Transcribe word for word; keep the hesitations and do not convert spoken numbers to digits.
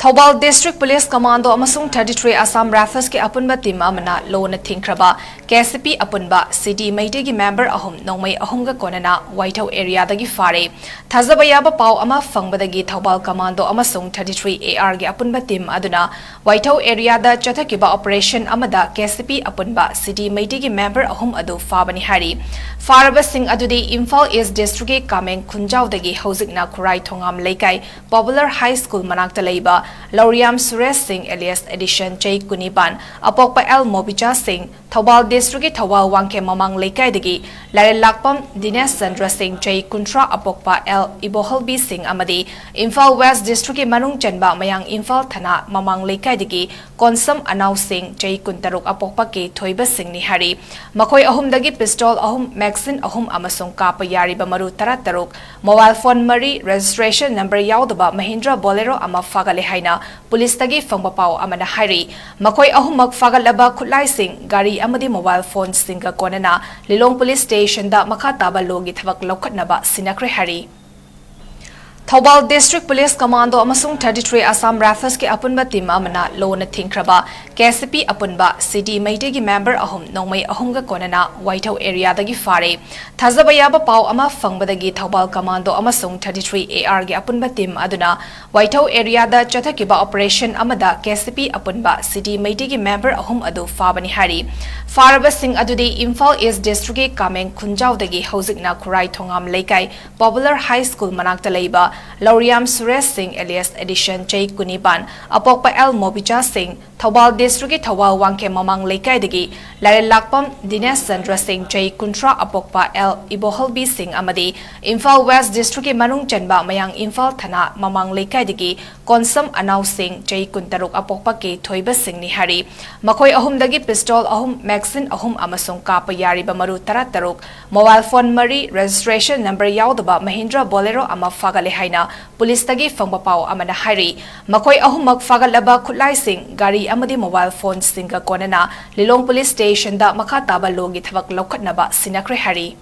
Thoubal District Police Commando ꯑꯃꯁꯨꯡ thirty three Assam Riflesꯀꯤ ꯑꯄꯨꯟꯕ team ꯑꯃꯅ ꯂꯣꯅ ꯊꯤꯡꯈ꯭ꯔꯕ KCP ꯑꯄꯨꯟꯕ ꯁꯤꯗꯤ ꯃꯩꯇꯩꯒꯤ member ꯑꯍꯨꯝ ꯅꯣꯡꯃꯩ ꯑꯍꯨꯝꯒ ꯀꯣꯟꯅꯅ ꯋꯥꯏꯊꯧ areaꯗꯒꯤ ꯐꯥꯔꯦ꯫ ꯊꯥꯖꯕ ꯌꯥꯕ ꯄꯥꯎ ꯑꯃ ꯐꯪꯕꯗꯒꯤ ꯊꯧꯕꯥꯜ Commando ꯑꯃꯁꯨꯡ thirty three ARꯒꯤ ꯑꯄꯨꯟꯕ team ꯑꯗꯨꯅ ꯋꯥꯏꯊꯧ areaꯗ ꯆꯠꯊꯈꯤꯕ operation ꯑꯃꯗ KCP ꯑꯄꯨꯟꯕ ꯁꯤꯗꯤ ꯃꯩꯇꯩꯒꯤ member ꯑꯍꯨꯝ ꯑꯗꯨ ꯐꯥꯕꯅꯤ ꯍꯥꯏꯔꯤ꯫ ꯐꯥꯔꯕꯁꯤꯡ ꯑꯗꯨꯗꯤ ꯏꯝꯐꯥꯜ East Districtꯀꯤ ꯀꯥꯃꯦꯡ ꯈꯨꯟꯖꯥꯎꯗꯒꯤ ꯍꯧꯖꯤꯛꯅ ꯈꯨꯔꯥꯏ ꯊꯣꯉꯥꯝ ꯂꯩꯀꯥꯏ Popular High School ꯃꯅꯥꯛꯇ ꯂꯩꯕ ꯂꯧꯔꯤꯌꯥꯝ ꯁꯨꯔꯦꯁ ꯁꯤꯡ alias Edison ꯆꯍꯤ ꯀꯨꯟꯅꯤꯄꯥꯟ, ꯑꯄꯣꯛꯄ ꯑꯦꯜ ꯃꯣꯕꯤꯆꯥ ꯁꯤꯡ, ꯊꯧꯕꯥꯜ Districtꯀꯤ ꯊꯧꯕꯥꯜ ꯋꯥꯡꯈꯦꯝ ꯃꯃꯥꯡ ꯂꯩꯀꯥꯏꯗꯒꯤ ꯂꯥꯏꯔꯦꯜꯂꯥꯛꯄꯝ ꯗꯤꯅꯦꯁ ꯆꯟꯗ꯭ꯔ ꯁꯤꯡ ꯆꯍꯤ ꯀꯨꯟꯊ꯭ꯔꯥ, ꯑꯄꯣꯛꯄ ꯑꯦꯜ ꯏꯕꯣꯍꯜꯕꯤ ꯁꯤꯡ ꯑꯃꯗꯤ ꯏꯝꯐꯥꯜ West Districtꯀꯤ ꯃꯅꯨꯡ ꯆꯟꯕ ꯃꯌꯥꯡ ꯏꯝꯐꯥꯜ ꯊꯅꯥ ꯃꯃꯥꯡ ꯂꯩꯀꯥꯏꯗꯒꯤ ꯀꯣꯟꯁꯝ ꯑꯅꯥꯎ ꯁꯤꯡ ꯆꯍꯤ ꯀꯨꯟꯇꯔꯨꯛ, ꯑꯄꯣꯛꯄ ꯀꯦ ꯊꯣꯏꯕ ꯁꯤꯡꯅꯤ ꯍꯥꯏꯔꯤ꯫ ꯃꯈꯣꯏ ꯑꯍꯨꯝꯗꯒꯤ pistol ꯑꯍꯨꯝ, magazine ꯑꯍꯨꯝ ꯑꯃꯁꯨꯡ ꯀꯥꯞꯄ ꯌꯥꯔꯤꯕ ꯃꯔꯨ ꯇꯔꯥꯇꯔꯨꯛ, mobile phone ꯃꯔꯤ, registration number ꯌꯥꯎꯗꯕ Mahindra Bolero ꯑꯃ ꯐꯥꯒꯠꯂꯦ ꯍꯥꯏꯅ ꯄꯨꯂꯤꯁꯇꯒꯤ ꯐꯪꯕ ꯄꯥꯎ ꯑꯃꯅ ꯍꯥꯏꯔꯤ꯫ ꯃꯈꯣꯏ ꯑꯍꯨꯝꯃꯛ ꯐꯥꯒꯠꯂꯕ ꯈꯨꯠꯂꯥꯏꯁꯤꯡ, ꯒꯥꯔꯤ ꯑꯃꯗꯤ mobile phoneꯁꯤꯡꯒ ꯀꯣꯟꯅꯅ ꯂꯤꯂꯣꯡ Police Stationꯗ ꯃꯈꯥ ꯇꯥꯕ ꯂꯣꯒꯤ ꯊꯕꯛ ꯂꯧꯈꯠꯅꯕ ꯁꯤꯟꯅꯈ꯭ꯔꯦ ꯍꯥꯏꯔꯤ꯫ ꯊꯧꯕꯥꯜ District Police Commando ꯑꯃꯁꯨꯡ thirty three Assam Riflesꯀꯤ ꯑꯄꯨꯟꯕ team ꯑꯃꯅ ꯂꯣꯅ ꯊꯤꯡꯈ꯭ꯔꯕ KCP ꯑꯄꯨꯟꯕ ꯁꯤꯗꯤ ꯃꯩꯇꯩꯒꯤ member ꯑꯍꯨꯝ ꯅꯣꯡꯃꯩ ꯑꯍꯨꯝꯒ ꯀꯣꯟꯅꯅ ꯋꯥꯏꯊꯧ areaꯗꯒꯤ ꯐꯥꯔꯦ꯫ ꯊꯥꯖꯕ ꯌꯥꯕ ꯄꯥꯎ ꯑꯃ ꯐꯪꯕꯗꯒꯤ ꯊꯧꯕꯥꯜ Commando ꯑꯃꯁꯨꯡ thirty three ARꯒꯤ ꯑꯄꯨꯟꯕ team ꯑꯗꯨꯅ ꯋꯥꯏꯊꯧ areaꯗ ꯆꯠꯊꯈꯤꯕ operation ꯑꯃꯗ KCP ꯑꯄꯨꯟꯕ ꯁꯤꯗꯤ ꯃꯩꯇꯩꯒꯤ member ꯑꯍꯨꯝ ꯑꯗꯨ ꯐꯥꯕꯅꯤ ꯍꯥꯏꯔꯤ꯫ ꯐꯥꯔꯕꯁꯤꯡ ꯑꯗꯨꯗꯤ ꯏꯝꯐꯥꯜ East Districtꯀꯤ ꯀꯥꯃꯦꯡ ꯈꯨꯟꯖꯥꯎꯗꯒꯤ ꯍꯧꯖꯤꯛꯅ ꯈꯨꯔꯥꯏ ꯊꯣꯉꯥꯝ ꯂꯩꯀꯥꯏ Popular High School ꯃꯅꯥꯛꯇ ꯂꯩꯕ ꯂꯧꯔꯤꯌꯥꯝ ꯁꯨꯔꯦꯁ ꯁꯤꯡ alias Edison ꯆꯍꯤ ꯀꯨꯟꯅꯤꯄꯥꯟ, ꯑꯄꯣꯛꯄ ꯑꯦꯜ ꯃꯣꯕꯤꯆꯥ ꯁꯤꯡ, ꯊꯧꯕꯥꯜ Districtꯀꯤ ꯊꯧꯕꯥꯜ ꯋꯥꯡꯈꯦꯝ ꯃꯃꯥꯡ ꯂꯩꯀꯥꯏꯗꯒꯤ ꯂꯥꯏꯔꯦꯜꯂꯥꯛꯄꯝ ꯗꯤꯅꯦꯁ ꯆꯟꯗ꯭ꯔ ꯁꯤꯡ ꯆꯍꯤ ꯀꯨꯟꯊ꯭ꯔꯥ, ꯑꯄꯣꯛꯄ ꯑꯦꯜ ꯏꯕꯣꯍꯜꯕꯤ ꯁꯤꯡ ꯑꯃꯗꯤ ꯏꯝꯐꯥꯜ West Districtꯀꯤ ꯃꯅꯨꯡ ꯆꯟꯕ ꯃꯌꯥꯡ ꯏꯝꯐꯥꯜ ꯊꯅꯥ ꯃꯃꯥꯡ ꯂꯩꯀꯥꯏꯗꯒꯤ ꯀꯣꯟꯁꯝ ꯑꯅꯥꯎ ꯁꯤꯡ ꯆꯍꯤ ꯀꯨꯟꯇꯔꯨꯛ, ꯑꯄꯣꯛꯄ ꯀꯦ ꯊꯣꯏꯕ ꯁꯤꯡꯅꯤ ꯍꯥꯏꯔꯤ꯫ ꯃꯈꯣꯏ ꯑꯍꯨꯝꯗꯒꯤ pistol ꯑꯍꯨꯝ, magazine ꯑꯍꯨꯝ ꯑꯃꯁꯨꯡ ꯀꯥꯞꯄ ꯌꯥꯔꯤꯕ ꯃꯔꯨ ꯇꯔꯥꯇꯔꯨꯛ, mobile phone ꯃꯔꯤ, registration number ꯌꯥꯎꯗꯕ Mahindra Bolero ꯑꯃ ꯐꯥꯒꯠꯂꯦ ꯍꯥꯏꯅ ꯄꯨꯂꯤꯁꯇꯒꯤ ꯐꯪꯕ ꯄꯥꯎ ꯑꯃꯅ ꯍꯥꯏꯔꯤ꯫ ꯃꯈꯣꯏ ꯑꯍꯨꯝꯃꯛ ꯐꯥꯒꯠꯂꯕ ꯈꯨꯠꯂꯥꯏꯁꯤꯡ, ꯒꯥꯔꯤ ꯑꯃꯗꯤ mobile phoneꯁꯤꯡꯒ ꯀꯣꯟꯅꯅ ꯂꯤꯂꯣꯡ Police Stationꯗ ꯃꯈꯥ ꯇꯥꯕ ꯂꯣꯒꯤ ꯊꯕꯛ ꯂꯧꯈꯠꯅꯕ ꯁꯤꯟꯅꯈ꯭ꯔꯦ ꯍꯥꯏꯔꯤ꯫